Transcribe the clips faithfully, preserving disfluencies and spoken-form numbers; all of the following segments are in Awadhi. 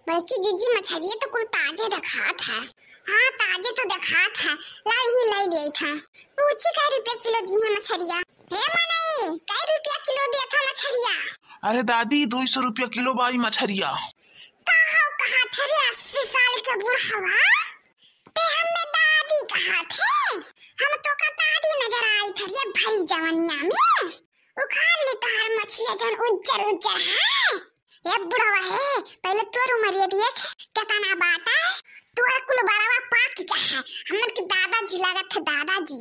बड़की जीजी, मछरिया तो कुल ताजे देखात है। हाँ, ताजे तो देखात है, लाई ही लाई लेत है। पूछी कै रुपया किलो दिहे मछरिया? हे मनई, कै रुपया किलो देत है मछरिया? अरे दादी, दुई सौ रुपया किलो बाई मछरिया। का हो कहा थे रे अस्सी साल के बुढ़वा? ते हमें दादी कहा थे? हम तो का दादी नजर आई थे रे भरी जवनिया में। उखाड़ ली तोहार मछिया जौन उज्जर उज्जर है। ए बुढ़वा हे, पहले तोर उमरिया देख, केतना बाटा है। तोर कुल बरवा पाकी का है। हमन के दादाजी लागत है दादाजी।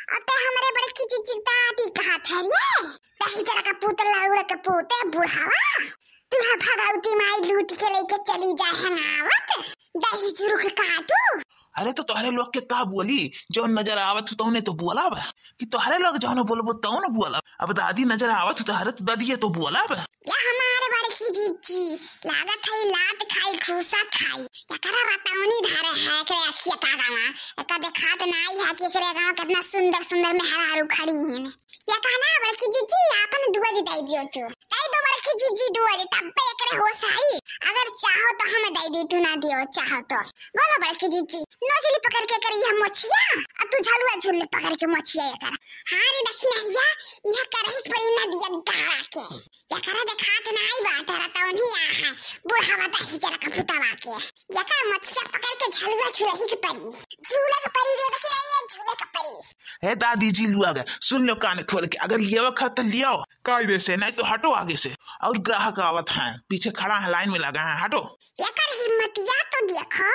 और ते हमरे बड़की जीजी दादी कहा थे रे। दही जरा का पूत, लौड़ के पूते बुढ़वा। तू है भगवती माई लूट के लेके चली जाए हंगावत। दही चुरुक काटू। अरे तो तोहरे लोग के का बोली, जौन नजर आवत हो तौने तो बोला बा, कि तोहरे लोग जौन बोलबो तौन बोला। अब दादी नजर आवत हो तोहरे तो ददिये तो बोला बा। या हमारे बड़की जीजी, लागत है लात खाई, घूसा खाई। एकरा रतौनी धरे है, एकरे अखिया का गावा, एका देखात नाई है कि एकरे गाँव कितना सुंदर सुंदर मेहरारू खड़ी हैं। या कहना बड़की जीजी, आपन डोज दे दियो तू। दे दो बड़की जीजी डोज, तब पे एकरे होश आई। अगर चाहो तो हम दे दी, तू ना दियो चाहो तो। बोलो बड़की जीजी, नोचली पकड़ के करी हम मोछिया, अब तू झलुआ झुल्ले पकड़ के मोछिया एकर। हाँ रे दक्षिणैया, यह करही परी ना दिया गाड़ा के। या करा देखात नाई बाटा रतौनी आ है, बुढ़ावा दही जरा का पुतवा के। या कर मोछिया पकड़ के झलुआ झुलही के परी। झूले के परी रे दक्षिणैया, झूले के परी। हे दादी जी लुआ गए, सुन लो कान खोल के, अगर लियावा खा तो लियाओ कायदे से, नहीं तो हटो आगे से। और ग्राहक आवत हैं, पीछे खड़ा है, लाइन में लगा है, हटो। एकर हिम्मतिया तो देखो,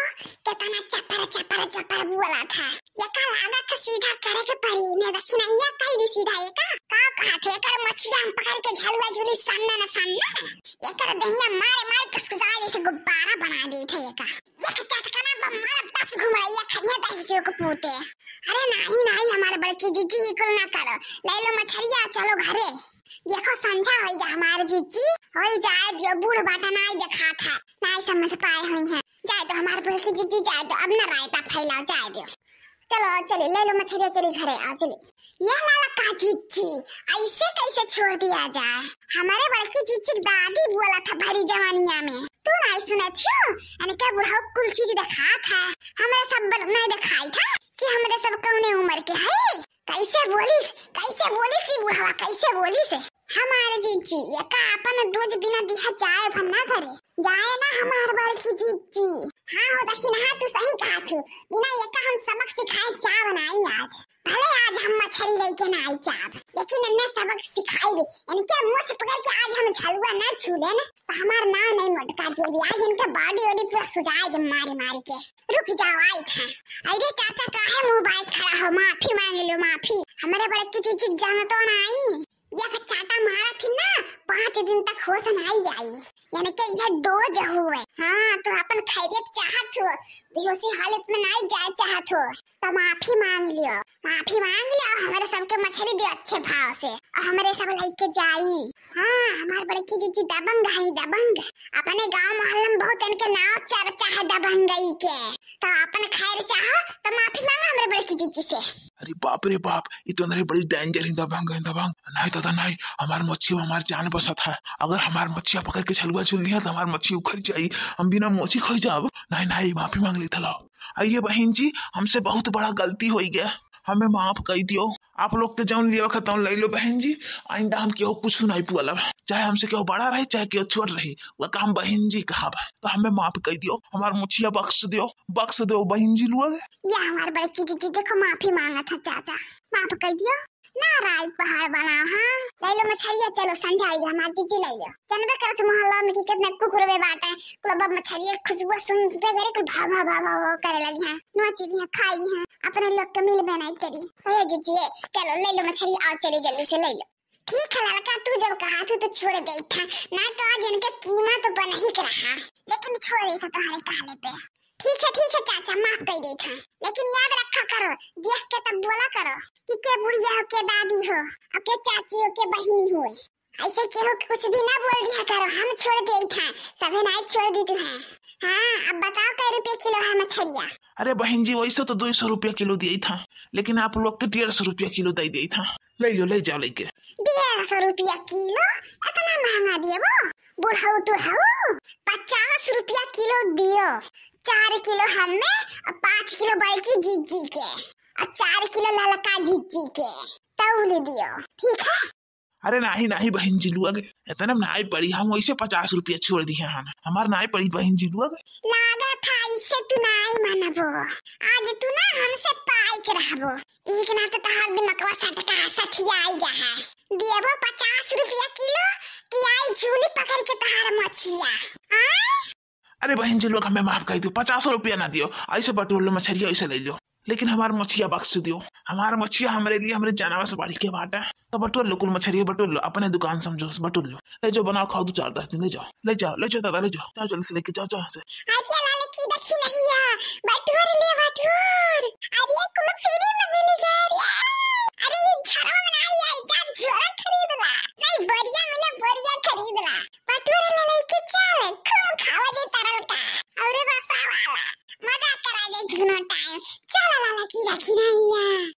कितना चपर चपर चपर बोला था। एका लागत है सीधा करे के परी, ने दक्षिणैया कह दी सीधा एका। का कहा थे, एकर मछिया हम पकड़ के झलुआ झुली सामने न सामने। एकर दहिया मारे मारे के सुजाए जैसे गुब्बारा बना दी थे एका। एक चटकना बम मारा दस घुमड़ैया खइया दही चुरुक पूते। अरे नाही नाही, हमारे बड़की जीजी ई कुल ना करो, ले लो मछरिया चलो घरे। देखो संझा होई गया हमारे जीजी, होई जाए दियो, बूढ़ बाटा नाही देखात है, नाही समझ पाए हुई हैं। जाए दो हमारे बड़की जीजी, जाए दो, अब ना रायता फैलाओ, जाए दो। चलो आओ चले, ले लो मछरिया, चली घरे, आओ चली। यह लाला का जीजी, ऐसे कैसे छोड़ दिया जाए? हमारे बड़की जीजी की दादी बोला था भरी जवानिया में, तू नाही सुनत हो? यानी क्या बुढ़ाऊ कुल चीज देखात है, हमारे सब बल नहीं दिखाई था कि हमारे सब कौने उम्र के है। कैसे बोलिस, कैसे बोलिस ई बुढ़वा, कैसे बोलिस? हमारे जीजी, एका अपन डोज बिना दिहा जाए भर ना घरे। जाए ना हमार बड़की जीजी। हाँ हो दक्षिणहा, तू सही कहा थू। बिना एका हम सबक सिखाए चाब नाई आज। भले आज हम मछरी लेके ना आई चाब, लेकिन इन्हें सबक सिखाई भी। इनके मुँह से पकड़ के आज हम झलुआ ना झूले ना, तो हमार नाव नहीं मोटका देवी। आज इनके बॉडी वॉडी पूरा सुजाए दे मारी मारी के। रुक जाओ, आई था। अरे चाचा, काहे मुँह बात खड़ा हो? माफी मांग लो, माफी। हमारे बड़की जीजी जाना तो ना आई। या के चाटा मारा थी ना, पाँच दिन तक होश ना आई। यानी कि यह डोज हुए। हाँ, तो अपन खैरियत चाहत हो, बेहोशी हालत में नहीं जाए चाहत हो, तो माफी मांग लियो, माफी मांग लियो। और हमारे सबके मछली दियो अच्छे भाव से, और हमारे सब लेके जाई। हाँ, हमार बड़की जीजी दबंग है, दबंग। अपने गांव मोहल्ला में बहुत इनके नाव चर्चा है दबंगई के। तो अपन खैर चाहो तो माफी मांगा हमारे बड़की जीजी से। अरे बाप रे बाप, ये तो अंदर बड़ी डेंजर है, दबंग है, दबंग। नहीं दादा नहीं, हमार मच्छी में हमार जान बसत है। अगर हमार मच्छिया पकड़ के झलुआ झूल लिया तो हमार मच्छी उखड़ जाई, हम बिना मोची खो जाब। नहीं नहीं, माफी मांग लेता लो। अरे बहन जी, हमसे बहुत बड़ा गलती हो गया, हमें माफ कर दियो। आप लोग के जौन लेवा खतौन ले लो बहन जी, आइंदा हम केहू कुछ नहीं बोलब, चाहे हमसे केहू बड़ा रहे चाहे केहू छोट रहे, वह काम बहन जी कहा बा, तो हमें माफ कर दियो, हमार मुछिया बख्श दियो, बख्श दियो बहन जी लोग। या हमार बड़की जीजी देखो माफी मांगा था चाचा, माफ कर दियो। ना राई पहाड़ बनाओ, हाँ। ले लो मछरिया, चलो संझा आई, हमार जीजी ले लो। जानबे करत मोहल्ला में कि कितने कुकुरवे बाटे, कुल अब मछरिया खुशबू सुनते घरे कुल भा भा भा भा भा करे लगी हैं, नोची भी हैं, खाई भी हैं, अपने लोग के मिलबे नहीं करी। ओए जीजी, चलो ले लो मछरिया, आओ चली जल्दी से ले लो। ठीक है ललका, तू जब कहा तू तो छोड़ दे था, ना तो आज इनके कीमा तो बन ही के रहा, लेकिन छोड़ दे था तुम्हारे कहने पे। ठीक है, ठीक है चाचा, माफ कर दे था, लेकिन याद रखा करो, देख के तब बोला करो कि के बुढ़िया हो, के दादी हो, और के चाची हो, के बहिनी हो। ऐसे केहू के कुछ भी ना बोल दिया करो, हम छोड़ दे था, सभे नाई छोड़ दी तू है। हाँ, अब बताओ कै रुपये किलो है मछरिया? अरे बहन जी, वैसे तो दो सौ रुपया किलो दिए था, लेकिन आप लोग के डेढ़ सौ रुपया किलो दे देत हा। ले लो, ले जाओ लेके। डेढ़ सौ रुपया किलो? इतना महंगा देबो? बुढ़ऊ टुढ़ऊ, पचास रुपया किलो दियो। चार किलो हमें और पाँच किलो बड़की जीजी के और चार किलो ललका जीजी के तौल दियो, ठीक है? अरे नाही, नाही बहिन जी लोग, इतना में नाही पड़ी, हम वैसे पचास रुपया छोड़ दिए हन, हमार नाही पड़ी बहिन जी लोग। लागत है इससे तू नाही मनबो, आज तू ना हमसे पाई के रहबो। एक ना तो तहार दिमकवा सटका सठिया आई गया है, देबो पचास रुपया किलो कि आई झूली पकड़ के तहार मछिया। आय? अरे बहिन जी लोग, हमें माफ कर दियो, पचास रुपया ना दियो, ऐसे बटोर लो मछरिया, ऐसे ले लो, लेकिन हमार मछिया बख्श दियो। हमार मछिया हमरे लिए, हमरे जानवा से बढ़ के बाटा। तो बटोर लो कुल मछरिया, बटोर लो, अपने दुकान समझो, बटोर लो, ले जाओ, बनाओ, खाओ दो चार दस दिन, ले जाओ, ले जाओ, ले जाओ दादा, ले जाओ, जाओ जल्दी से लेके जाओ, जाओ यहाँ से। अरे लालची दखी नहीं है, बटोर ले बटोर। अरे कुल फ्री में मिल गया रे। अरे ये झरवा में नहीं आई का, झोरा खरीद ला, नहीं बोरिया मिले, बोरिया खरीद ला। बटोर ले लेके चल, खूब खावा जे तरल का, और रसा वाला, मजा करा जे दोनों टाइम। चल लालची दखी नहीं है।